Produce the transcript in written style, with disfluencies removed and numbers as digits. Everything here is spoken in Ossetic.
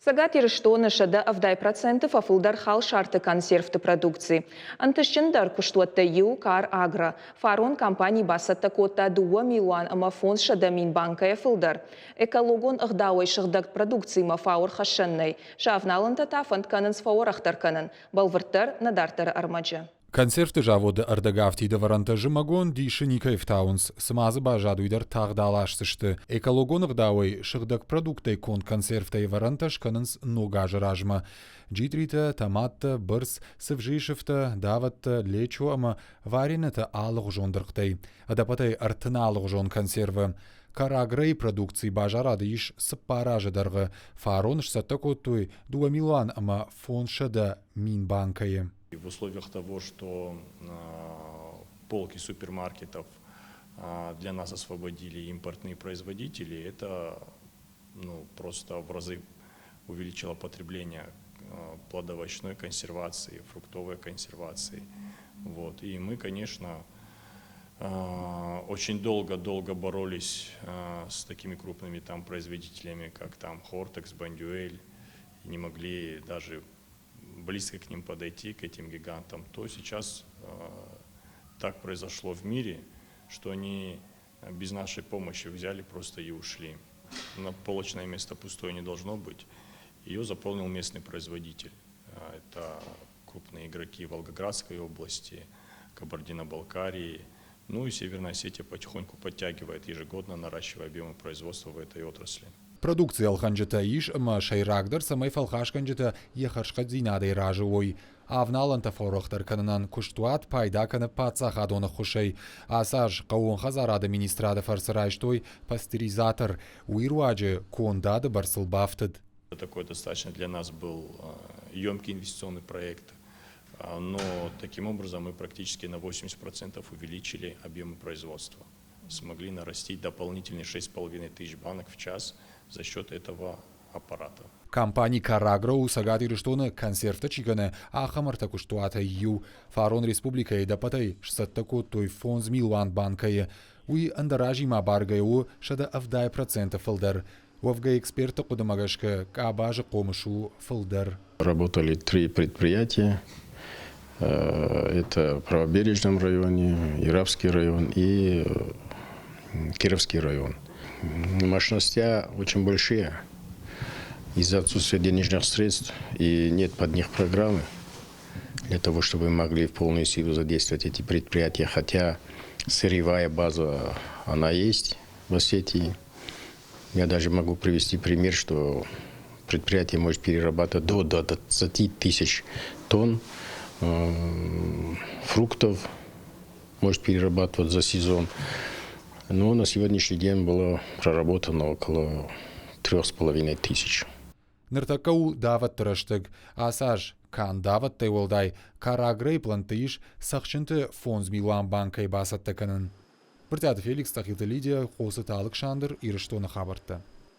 Цӕгат Ирыстоны 170% фӕфылдӕр халсарты консервты продукци. Ӕнтыстджындӕр куыстуӕттӕй иу Кар-Агро. Фарон компани бацӕттӕ кодта дыууӕ милуан ӕмӕ 500 000 банкӕйӕ фылдӕр. Экологон ӕгъдауӕй сыгъдӕг продукцимӕ фау ӕрхӕссӕн нӕй. Сӕ авналӕнтӕ та фӕнд кӕнынц фӕуӕрӕхдӕр кӕнын. Бӕлвырддӕр, нӕ дарддӕры ӕрмӕджы. Консервты заводы ӕрдӕгафтид ӕвӕрӕнтӕ зымӕгон дисы никӕй фтауынц, цыма дзы баззад, уый дӕр тагъд аласдзысты. Экологон ӕгъдауӕй сыгъдӕг продукттӕй конд консервтӕй ӕвӕрӕнтӕ скӕнынц ног азы размӕ. Джитритӕ, томаттӕ, бырц, цывзыйы сыфтӕ, давӕттӕ, лечо ӕмӕ варенытӕ алыгъуызон дыргътӕй. Ӕдӕппӕтӕй 30 алыгъуызон консервы. Караграйы продукци базарады ис цыппар азы дӕргъы. Фарон сцӕттӕ кодтой дыууӕ милуан ӕмӕ 500 000 банкӕйы. В условиях того, что полки супермаркетов для нас освободили импортные производители, это, ну, просто в разы увеличило потребление плодоовощной консервации, фруктовой консервации. Вот. И мы, конечно, очень долго-долго боролись с такими крупными там производителями, как там Хортекс, Бондюэль, и не могли даже близко к ним подойти, к этим гигантам, то сейчас так произошло в мире, что они без нашей помощи взяли просто и ушли. На полочное место пустое не должно быть. Ее заполнил местный производитель. Это крупные игроки Волгоградской области, Кабардино-Балкарии. Ну и Северная Осетия потихоньку подтягивает, ежегодно наращивая объемы производства в этой отрасли. Продукци ӕлхӕнджытӕ ис ӕмӕ сӕйрагдӕр, цӕмӕй фӕлхасгӕнджытӕ йӕ хӕрзхъӕддзинадӕй разы уой. Авналӕнтӕ фӕуӕрӕхдӕр кӕнынӕн куыстуат пайда кӕны паддзахадон ӕххуысӕй. Ацы аз хъӕууон хӕдзарады министрады фӕрцы райстой пастеризатор. Уый руаджы кондады бӕрцыл бафтыд. Такой достаточно для нас был емкий инвестиционный проект, но таким образом мы практически на 80% увеличили объемы производства. Смогли нарастить дополнительные 6,5 тысяч банок в час за счет этого аппарата. Компани Карагро у Цӕгат Ирыстоны консервтӕ чи кӕны, ахӕм ӕртӕ куыстуатӕй иу. Фарон республикӕйы ӕдӕппӕтӕй сцӕттӕ кодтой 5 милуан банкӕйы. Уый ӕндӕр азимӕ абаргӕйӕ у 170% фылдӕр. Уӕвгӕ экспертты хъуыдымӕ гӕсгӕ къабазы хъомыс у фылдӕр. Работали три предприятия. Это в Правобережном районе, Ярафский район и Кировский район. Мощности очень большие. Из-за отсутствия денежных средств и нет под них программы для того, чтобы могли в полную силу задействовать эти предприятия. Хотя сырьевая база, она есть в Осетии. Я даже могу привести пример, что предприятие может перерабатывать до 20 тысяч тонн фруктов, может перерабатывать за сезон. Но на сегодняшний день было проработано около 3500. Ныртӕккӕ у давӕтты рӕстӕг. Ацы аз канд давӕттӕй уӕлдай Караграйы плӕнтты ис цӕхджынты 5 милуан банкӕй бацӕттӕ кӕнын. Брытъиаты Феликс, Тахилты Лидия, Хъоцыты Алыксандр, Ирыстоны хабӕрттӕ.